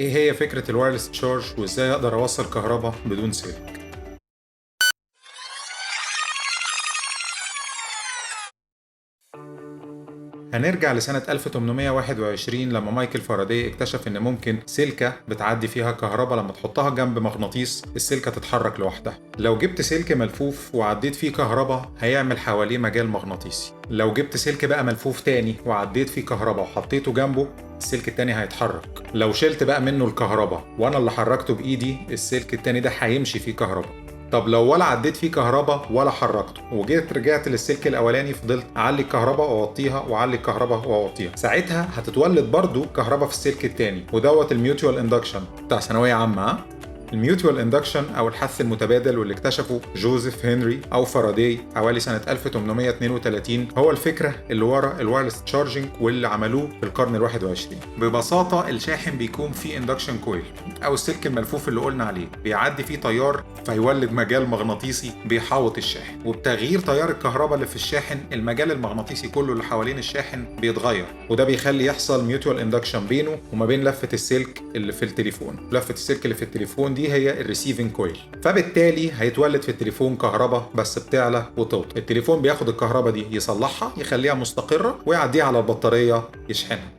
ايه هي فكرة ال wireless charge وازاي اقدر اوصل كهرباء بدون سلك؟ هنرجع لسنة 1821 لما مايكل فاراداي اكتشف ان ممكن سلكة بتعدي فيها كهرباء لما تحطها جنب مغناطيس السلكة تتحرك لوحدها. لو جبت سلك ملفوف وعديت فيه كهرباء هيعمل حواليه مجال مغناطيسي. لو جبت سلك بقى ملفوف تاني وعديت فيه كهرباء وحطيته جنبه السلك التاني هيتحرك. لو شلت بقى منه الكهرباء وانا اللي حركته بايدي السلك التاني ده هيمشي فيه كهرباء. طب لو ولا عديت فيه كهرباء ولا حركته وجيت رجعت للسلك الاولاني فضلت اعلي الكهرباء واوطيها واعلي الكهرباء واوطيها، ساعتها هتتولد برضو كهرباء في السلك التاني، ودوت ال mutual induction بتاع ثانوية عامة. ال mutual induction او الحث المتبادل واللي اكتشفه جوزيف هنري او فاراداي حوالي سنة 1832 هو الفكرة اللي ورا ال wireless charging واللي عملوه في القرن ال21. ببساطة الشاحن بيكون فيه induction coil او السلك الملفوف اللي قلنا عليه، بيعدي فيه تيار فيولد مجال مغناطيسي بيحوط الشاحن، وبتغيير تيار الكهرباء اللي في الشاحن المجال المغناطيسي كله اللي حوالين الشاحن بيتغير، وده بيخلي يحصل mutual induction بينه وما بين لفه السلك اللي في التليفون. لفه السلك اللي في التليفون دي هي ال receiving coil، فبالتالي هيتولد في التليفون كهرباء بس بتعلى وتوطى. التليفون بياخد الكهرباء دي يصلحها يخليها مستقرة ويعديها على البطارية يشحنها.